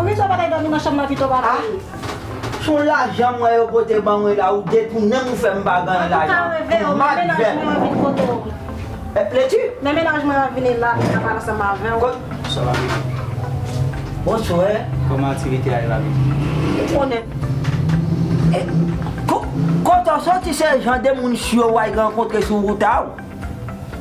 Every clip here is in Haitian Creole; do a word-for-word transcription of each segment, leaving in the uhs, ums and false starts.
Poukisa w pa t al dòmi nan chanm nan pito, papa? Ah, se yon lajan mwen yo pote ban mwen la, ou detounen m, ou fè m pa gen lajan. Antouka, reve yo, men mennaj mwen an vin kote w. Eh, Leti? Men mennaj mwen an vini la, li ka pale ansanm avè w. Sa va byen? Bonswè. Kòman aktivite a ye la, Leti? Ou konnen. Eh, ko-, kote w soti, se jan de moun syo w al rankontre sou wout a w?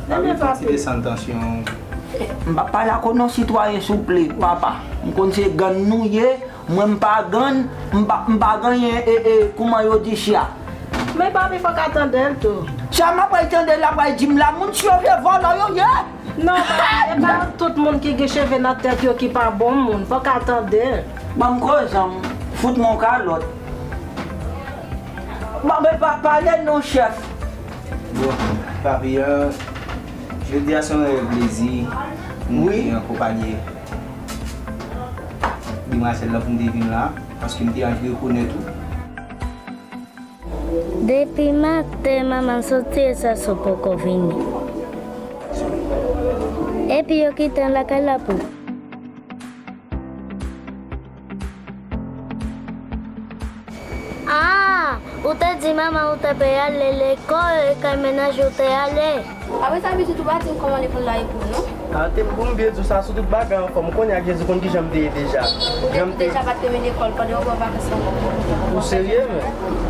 Papi, fò w ti desann tansyon w. M p ap pale ak non sitwayen, souple, papa. M konn se gann nou ye, mwen m pa gann, m pa, m pa ganyen, e, e, kouman yo di sa? Men papi, fòk a tande l tou. Sa m ap pral tande l, l ap pral di m la, moun syo vye vòlò yo ye. Non, papi, e pa tout moun ki gen cheve nan tèt yo ki pa bon moun, fòk a tande l. Ban m koze m, fout mwen yon kalòt. Bon, men pa, pale non, chèf. Bon, papi, euh, jodi a se yon rèv plezi. Wi. Mwen te akonpanye demwazèl lan pou m te vin la, paske m te anvi rekonèt ou. Depi maten, manman soti e Sasou poko vini. Epi yo kite l lakay la pou. Ah, ou te di manman ou te pe ale lekòl, e kay mennaj ou te ale. Apre sa, pitit, ou pa di m kòman lekòl la ye pou ou, non? Ah, te m pou m byen di w sa, sou tout bagay anfòm. Ou konnen ak Jezi konn kijan m te ye deja. Ou te, ou deja pa t renmen lekòl pandan yon bon vakans lan. Ou serye, men?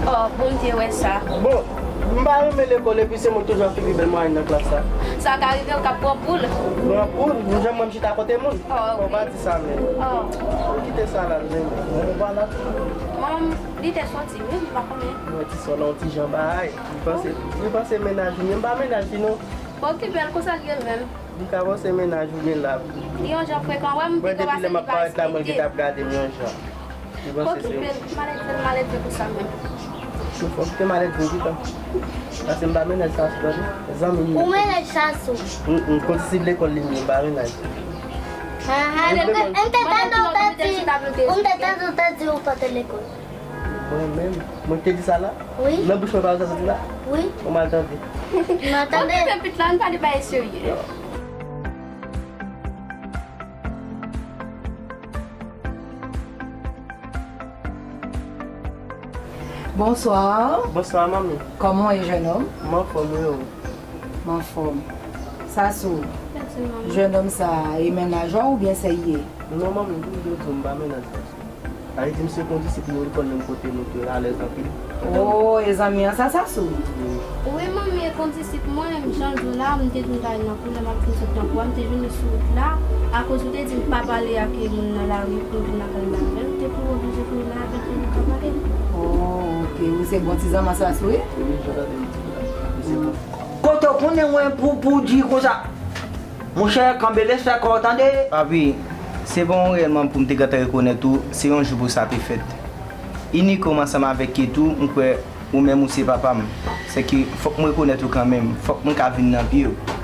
Oh, bon, m te wè sa. Bon, m pa renmen lekòl, epi se mwen k toujou ap fè pi bèl mwayèn nan klas la. Sa ka rive, ou ka pran poul. Pran poul? Nou janm wè m chita kote moun? Oh, wi. Bon, pa di sa, men. Oh. Kite sa la, men. Bon, vwala. Manman, li te soti, wi, m pa konnen. Mwen ti sò la, yon ti jan bay. Li panse, li panse mennaj li, men m pa mennaj li, non. Okipe l konsa l ye menm. Li ka panse mennaj ou gen la. Li yon jan frekan, wè m pito pase li pa respekte. Mwen, depi lè m ap parèt la, mwen gentan ap gade m yon jan. Li panse se. Okipe l, malèt, malèt, se pou sa menm. Chou fò kite malèt vin pito. Paske m pa mennaj Sasou, tande. Zanmi m. Ou mennaj Sasou. M, m, kondisip lekòl li m ye, m pa mennaj. Ah, ah, m te, m te tande w te di, m te tande w te di ou pote lekòl. Mwen menm? Mwen ki te di sa la? Wi. Nan bouch mwen pawòl sa soti la? Wi. Ou mal tande? M mal tande. Okipe pitit la, ann pale bagay serye. Bonswa. Bonswa, manmi. Kòman w ye, jennonm? M anfòm, e ou? M anfòm. Sasou, jennonm sa, e mennaj ou oubyen sè l ye? Non, manmi, pou m byen di w, m pa mennaj Sasou. Sa vle di m se kondisip nou lekòl menm kote nou te alèz anpil. Oh, e zanmi an sa, Sasou? Wi. Wi, manmi, e kondisip mwen, jan l di w la, m te vin bay nan kou, lè m ap vin sot nan kou a, m te jwenn li sou wout la, akoz ou te di m pa pale ak moun nan lari pou vin lakay mwen avè l, m te tou oblije vin la avè l pou nou ka pale. Oh, ok, ou se bon ti zanmi an Sasou, wi? Wi, jan w tande m di w la. Kote w konnen mwen pou, pou di konsa? Monchè, kanbe lespè kò w, tande? Papi, se pa yon rèlman pou m te gentan rekonèt ou, se yon jou pou sa te fèt. Inik ou m ansanm avèk Ketou, m kwè ou menm ou se papa m. Sèke fòk m rekonèt ou kanmenm, fòk mwen ka vin nan pye w.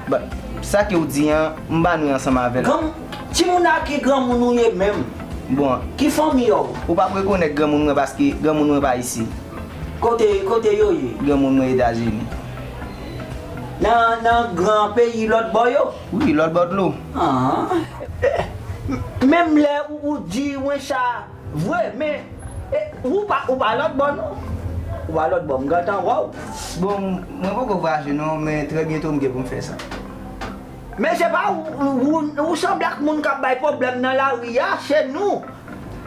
Ba, sa ke w di an, m pa nwi ansanm avè l. Granm-, timoun a ki granmoun ou ye menm? Bon. Ki fanmi w? Ou p ap rekonèt granmoun mwen paske granmoun mwen pa isi. Kote, kote yo ye? Granmoun mwen Etazini. Nan, nan gran peyi lòt bò yo? Wi, lòt bò dlo. Ah. Menm lè ou, ou di mwen sa vre, men, e, ou pa, ou pa lòt bò non. Ou pa lòt bò, m gentan wè w. Bon, mwen poko vwayaje non, men trè byento m gen pou m fè sa. Men se pa ou, ou, ou, ou sanble ak moun k ap bay pwoblèm nan lari a, se nou.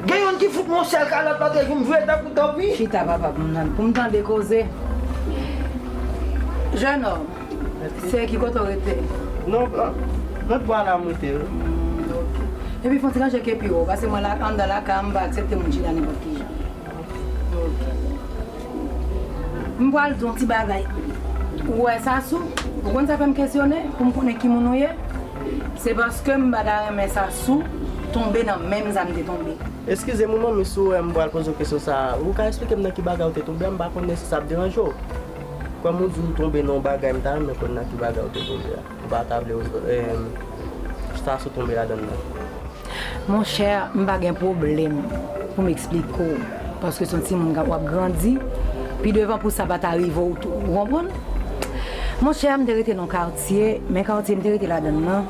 Gen youn ki fout mwen yon sèl kalòt lòt jou, m vire tankou topi. Chita, papa, pou m tande, pou m tande koze. Jennonm, se ki kote w rete? Non, nan bwa la m rete, wi. Hmm, ok. Epi fè yon ti ranje kepi w, paske mwen la, anndan lakay, m pa aksepte moun chita nenpòt ki jan. Ok. M pral di w yon ti bagay. Ou wè Sasou? Ou konn sa fè m kesyone pou m konnen ki moun ou ye? Se paske m pa ta renmen Sasou tonbe nan menm sa m te tonbe. Eskize m wi manmi, si w wè m pral poze w kesyon sa a, ou ka eksplike m nan ki bagay ou te tonbe a? M pa konnen si sa ap deranje w. Kòm ou di w tonbe nan yon bagay, m ta renmen konn nan ki bagay ou te tonbe a. M pa ta vle, em, Sasou tonbe ladan l nan. Monchè, m pa gen pwoblèm pou m eksplike w, paske se yon timoun k ap, w ap grandi, pi devan pou sa pa ta rive w tou, ou konprann? Monchè, m te rete nan yon katye, men katye m te rete ladan l nan,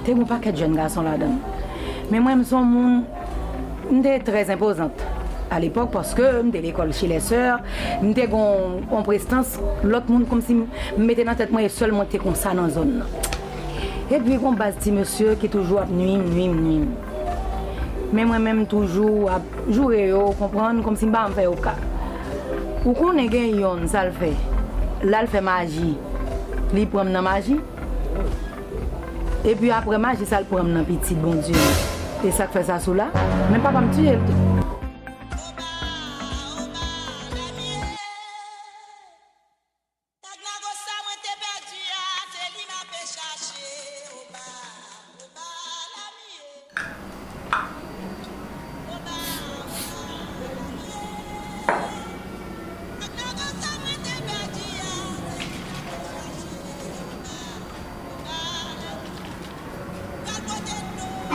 te gen yon pakèt jèn gason ladan l. Men mwen, m se yon moun, M te trè enpozant alepòk paske m te lekòl chez les sœurs, m te gen yon prestans, lòt moun kòmsi m mete nan tèt mwen e sèl mwen k te konsa nan zòn nan. Epi gon baz ti mesye ki toujou ap nwi m, nwi m, nwi m. Men mwen menm m toujou ap joure yo, w konprann, kòmsi m pa janm fè yo ka. Ou konnen gen yonn sa l fè? L al fè maji, li pran m nan maji. Epi apre maji sa l pran m nan pitit Bondye. E sa k fè Sasou la? Men papa m tiye l tou.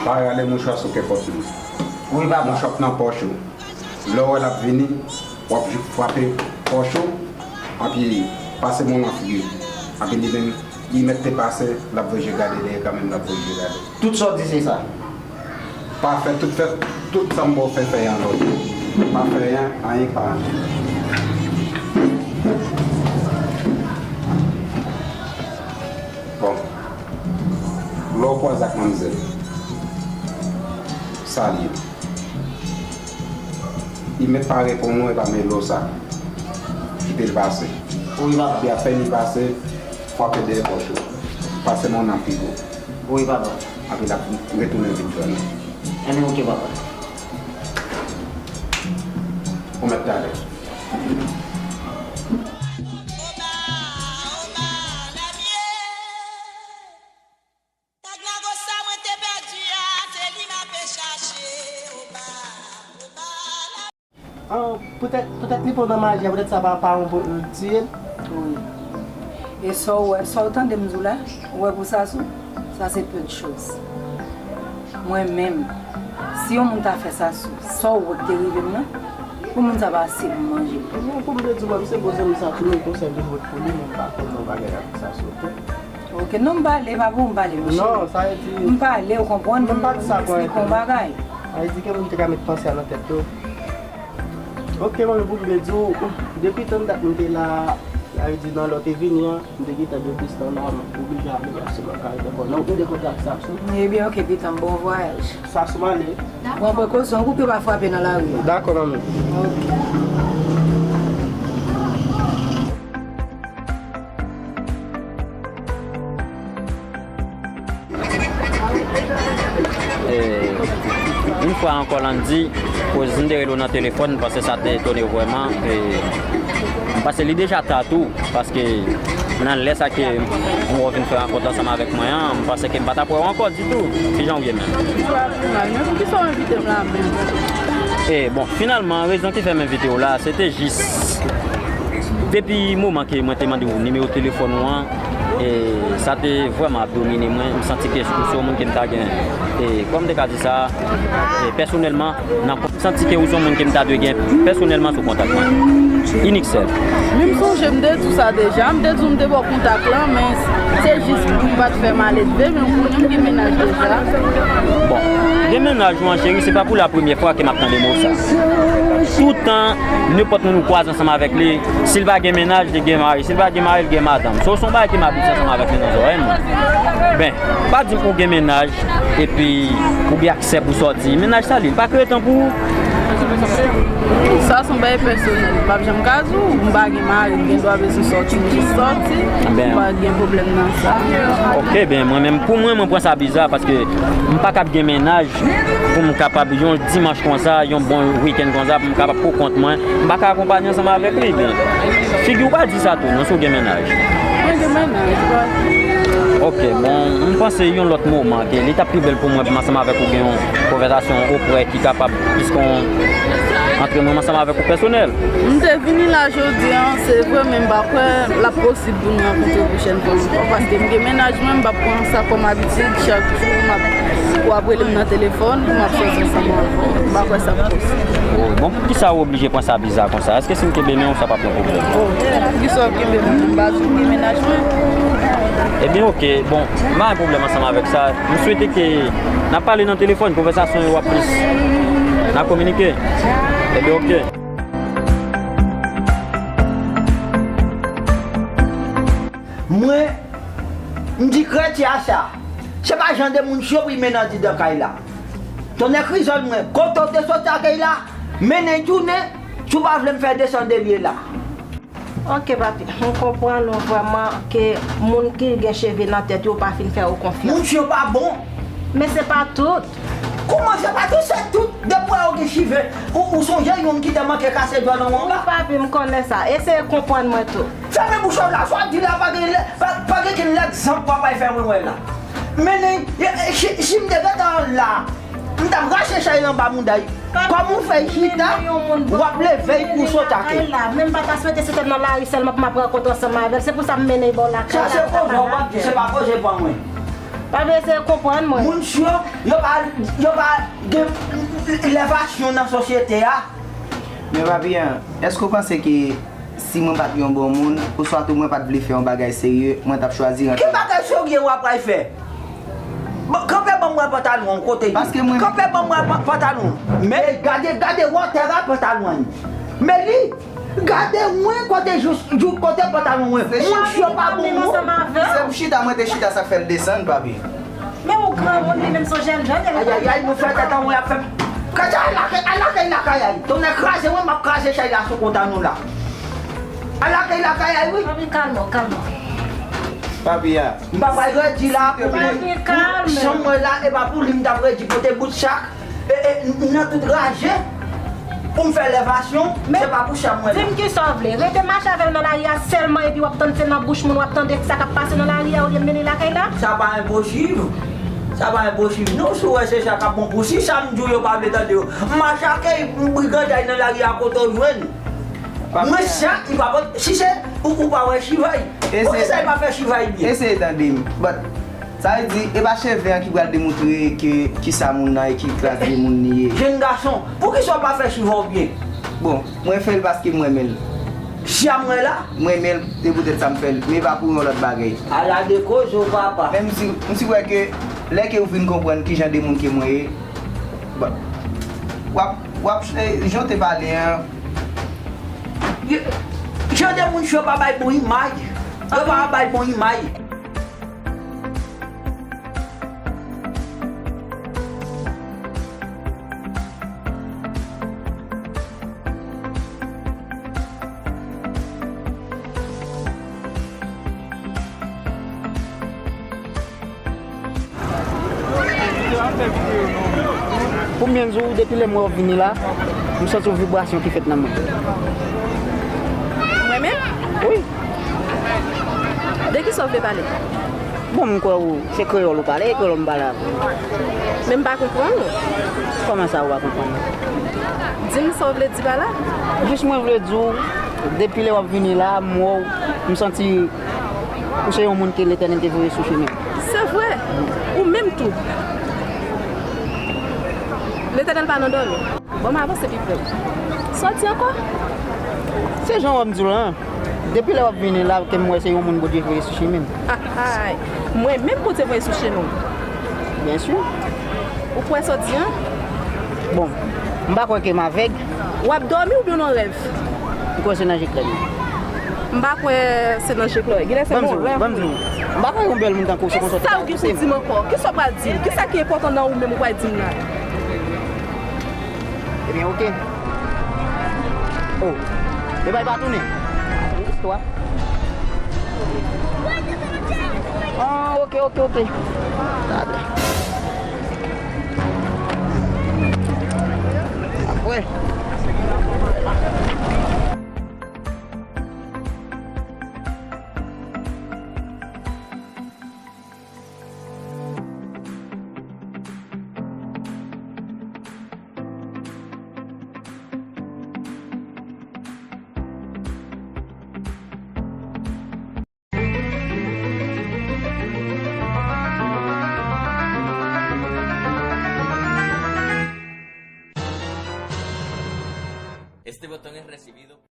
Pa rale mouchwa sou kepòt li. Wi, papa. Mouchwa k nan pòch ou. Lè w wè l ap vini, w ap jis frape pòch ou, anpi pase men w nan figi l. Anpi li menm, li mèt te pase, l ap voye je gade dèyè kanmenm, l ap voye je gade. Tout sa w di se sa? Pa fè, tout fè, tout sa m ba w fè, fè anlòd. Pa fè anyen, anyen k pa anyen. Bon. Lè w kwaze ak manmzèl, salye l. Li mèt pa reponn ou, epa men lo sa. Kite l pase. Wi, papa. Epi apèn li pase, frape dèyè pòch ou. Pase men w nan figi w. Wi, papa. Epi l ap retounen vin jwenn ou. Enben, oke, papa. Ou mèt talè. Ah, poutèt, poutèt li pran nan maji a, poutèt sa pa, pa yon pou, euh, tiye l. Wi. E sa w wè, sa w tande m di w la, ou wè pou Sasou, sa se peu de chose. Mwen menm, si yon moun ta fè Sasou, sa w wè k te rive m nan, pou moun sa pa ase pou m manje l. Non, pou m te di w, mwen, se bon, se m sa tou, men konsèy de vòt pou li, men m pa konn non bagay la pou Sasou, oke? Oke, non, m pale, pa pou m pale, monchè. Non, sa vle di. M pale, ou konprann, m eksplike yon bagay. Sa vle di ke moun te ka met panse a nan tèt yo. Oke, manmi, pou m te di w, depi tann dat m te la, sa vle di nan lè w te vini an, m te gentan gen plis tan la, m oblije ale paske m ap ka ret ankò. Nan ou de kontak Sasou. Ebyen, oke, pitan m, bon vwayaj. Sasou m ale. Pran prekosyon, koupe pa frape nan lari a. Dakò, manmi. Oke. Eh, yon fwa ankò, Landy, koz m te rele w nan telefòn, m panse sa te etone w vrèman. Eh, m panse li deja ta tou, paske nan lè sa ke m wè w vin fè rankont ansanm avèk mwen an, m panse ke m pa t ap wè w ankò ditou. Kijan w ye menm? M pa pi mal, men poukisa w envite m la menm? Eh, bon, finalman, rezon ki fè m envite w la, se te jis depi moman ke mwen te mande w nimewo telefòn ou an, e sa te vrèman ap domine mwen. M santi ke ou se yon moun ke m ta gen, e kòman m te ka di sa, e pèsonèlman, nan kò m, m santi ke ou se yon moun ke m ta dwe gen pèsonèlman sou kontak mwen. Inik sèl. Wi, m sonje m te di w sa deja. M te di w m te ba w kontak lan, men se jis pou m pa t fè maledve, men ou konnen m gen mennaj deja. Bon, gen mennaj ou an, cheri, se pa pou la premyè fwa ke m ap tande mo sa. Toutan, nenpòt moun ou kwaze ansanm avèk li, si l pa gen mennaj, li gen mari. Si l pa gen mari, li gen madanm. So, se yon bagay ke m abitye ansanm avèk li nan zòrèy mwen. Ben, pa di m ou gen mennaj, epi ou gen aksè pou sòti. Mennaj sa li, li pa kreye tan pou ou. Sa se yon bagay pèsonèl. M p ap janm ka di w, m pa gen mari, m gen dwa bezwen sòti, m jis sòti. Ben. M pa gen pwoblèm nan sa. Oke, ben, mwen menm, pou mwen, mwen pran sa biza, paske m pa kab gen mennaj pou m kapab yon dimanch konsa, yon bon wikenn konsa, pou m kapab pou kont mwen, m pa ka akonpanye ansanm avèk li, men figi w pa di sa tou, non, si w gen mennaj. Mwen gen mennaj, wi. Oke, bon, m panse yon lòt moman, ke li t ap pi bèl pou mwen, pou m ansanm avèk ou gen yon konvèsasyon oprè ki kapab plis kon antre mwen ansanm avèk ou pèsonèl. M te vini la jodi a, se vre, men m pa kwè l ap posib pou nou rankontre pwochèn fwa ankò, paske m gen mennaj mwen, m p ap pran sa kòm abitid, chak jou m ap, w ap rele m nan telefòn, m ap sòti ansanm avè w. M pa kwè sa posib. Oh, bon, poukisa ou oblije pran sa biza konsa? Èske si m kenbe men w, sa p ap yon pwoblèm? Oh, poukisa w ap kenbe men m? M pa di w m gen mennaj mwen? Ebyen, oke, bon, m pa gen pwoblèm ansanm avèk sa. M swete ke n ap pale nan telefòn, konvèsasyon yo ap plis, n Kominike. Ebyen, oke. Mwen, m di krèt a sa. Se pa jan de moun sa yo pou mennen andidan kay la. Tonnè krizòl mwen, kote w te sot lakay la, mennen tounen, si w pa vle m fè desann de lye la. Ok, papi, m konprann ou vrèman ke moun ki gen cheve nan tèt yo pa fin fè ou konfyans. Moun yo pa bon. Men se pa tout. Kòman se pa tout? Se tout. Depi w gen cheve, ou, ou sonje yon ki te manke kase dwa nan w anba? Wi, papi, m konnen sa. Eseye konprann mwen tou. Fèmen bouch ou la, sa w ap di la, pa gen lè, pa, pa gen kenn lègzanp w ap bay fè mwen wè la. Men, si, si m te gentan la, m t ap rache chay la anba mouda l. Kòman w fè chita, w ap leve pou w sot lakay la? Men m pa ta swete se tèt nan lari sèlman pou m ap rankontre ansanm avè l. Se pou sa m mennen l bò lakay la. Sa se koze w ap di, se pa koze pa mwen. Papi, eseye konprann mwen. Moun sa yo, yo pa, yo pa gen levasyon nan sosyete a. Men papi, èske w panse ke si mwen pa t yon bon moun, oswa tou mwen pa t vle fè yon bagay serye, mwen t ap chwazi rantre? Ki bagay serye w ap pral fè? Bon, kanpe ban m wè pantalon an kote li. Paske mwen... Kanpe ban m wè pa-, pantalon. Men gade, gade wotè a pantalon an. Men li, gade mwen kote jous, jous kote pantalon mwen. Mwen si yo pa bon moun. Se pou chita mwen te chita sa k fè l desann, papi. Men ou granmoun, li menm se yon jènjan. Ayayay, nou fè tèt anmwe ap fè m. Kaja al lakay, al lakay lakay a li. Tonnè kraze mwen, m ap kraze chay la sou konta nou la. Al lakay lakay a li, wi. Papi, kalme w, kalme w. Papi a. M pa pral redi la pou li. Papi, kalme w. Chanm mwen la, e pa pou li m t ap redi pote bout chak. E, e, nan tout raje, pou m fè levasyon, se pa pou chanm mwen la. Di m kisa w vle. Rete mache avè l nan lari a sèlman epi w ap tann se nan bouch moun w ap tande sa k ap pase nan lari a olye mennen l lakay la? Sa pa enposib. Sa pa enposib. Non, si w wè se sa k ap bon pou si sa m di w yo pa vle tande yo. M mache ak briganday nan lari a kote w jwenn. Mwen sa, li pa pot, si se ou, ou pa wè chivay. Poukisa li pa fè chivay byen? Eseye tande m. But, sa vle di, e pa cheve an ki pral demontre ke kisa moun nan e ki klas de moun li ye. Jenn gason, poukisa w pa fè cheve w byen? Bon, mwen fè l paske m renmen l. Si a mwen la? M renmen l, se poutèt sa m fè l, men pa pou yon lòt bagay. Ala de koze w papa. Men m si, m si wè ke lè ke w vin konprann ki jan de moun ke mwen ye, bon, w ap, w ap, eh, jan w te pale an, Yo, jan de moun sa yo pa bay bon imaj. Yo pa bay bon imaj. Pou m byen di w, depi lè m wè w vini la, m santi yon vibrasyon ki fèt nan mwen. Mwen menm? Wi. De kisa w vle pale? Bon, m kwè w, se kreyòl ou pale, e kreyòl m pale avè w. Men m pa konprann ou. Kòman sa ou pa konprann? Di m sa w vle di pa la. Jis mwen vle di w, depi lè w ap vini la, m wè w, m santi ou se yon moun ke Letènèl te voye sou chemen. Se vre. Ou menm tou. Letènèl pa nan dòmi. Bon, m avanse pi pre. Sòti ankò. Se jan w ap di w lan. Depi lè w ap vini la, ke m wè se yon moun Bondye voye sou chemen m. Ah, ah, mwen menm Bondye voye sou chemen w? Byen si. Ou kwè sa w di an? Bon, m pa kwè ke m avèg. W ap dòmi oubyen w nan rèv? M kwè se nan je klè m ye. M pa kwè se nan je klè w ye. Genlè se nan rèv. Ban m di w, ban m di w. M pa kwè yon bèl moun tankou w se konsa w te ka pouse m. Kisa w gen pou di m ankò? Kisa w pral di m? Kisa ki enpòtan nan ou menm ou pral di m la? Ebyen, oke. Oh, e bay pa tounen. Istwa. Ah, oke, oke, oke. Apre. Este botón es recibido.